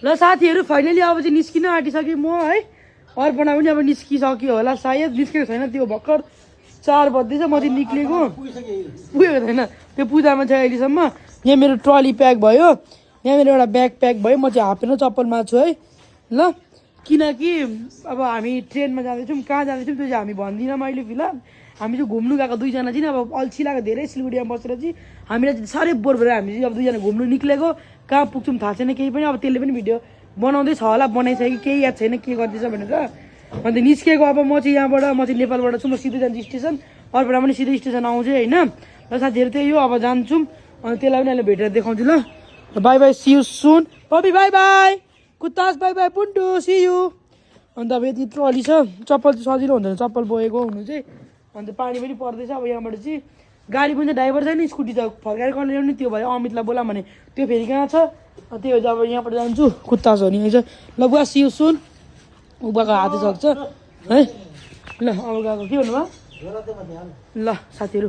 ल साथीहरू फाइनली अब चाहिँ निस्किन आँटिसकेँ म है अर्पणा पनि अब निस्किसक्यो होला सायद निस्केको छैन त्यो भर्खर 4 बज्दैछ म चाहिँ निक्लेको पुगेको छैन त्यो पूजामा छ अहिलेसम्म यहाँ मेरो ट्रली प्याक भयो यहाँ मेरो एउटा ब्याग प्याक भयो म चाहिँ हाफ पेन्ट र चप्पलमा छु है ल किनकि अब हामी ट्रेनमा जाँदैछौँ कहाँ जाँदैछौँ त्यो चाहिँ हामी भन्दिनँ मैले फिलहाल हामी चाहिँ घुम्नु गएको 2 जना चाहिँ अब अल्छी लाग्यो धेरै सिलगढीमा बसेर चाहिँ हामीलाई चाहिँ साह्रै बोर भएर हामी चाहिँ अब 2 जना घुम्नु निक्लेको कहाँ पुग्छौँ थाहा छैन केही पनि अब त्यसले पनि भिडियो बनाउँदैछ होला बनाइसक्यो कि केही याद छैन के गर्दैछ भनेर अन्त निस्केको अब म चाहिँ यहाँबाट म चाहिँ नेपालबाट छु म सिधै जान्छु स्टेसन अर्पणा पनि सिधै स्टेसन आउँछु होइन र साथीहरू त्यही हो अब जान्छौँ अनि त्यसलाई पनि अहिले भेटेर देखाउँछु ल bye bye see you soon puppy bye bye कुत्तास bye bye Puntu see you अन्त अब यति ट्रली छ चप्पल चाहिँ सजिलो हुँदैन चप्पल बोकेको हुनु चाहिँ अन्त पानी पनि पर्दैछ अब यहाँबाट चाहिँ गाडी पनि ड्राइभर छैन स्कुटी त फर्काएर गर्न ल्याउने त्यो भयो अमितलाई बोला भने त्यो फेरि कहाँ छ त्यही हो अब यहाँबाट जान्छु कुत्ता छ नि छ ल बुवा सी यू सुन उबाको हातै सक्छ है ल अब गएको के भन्नुभयो ल साथीहरू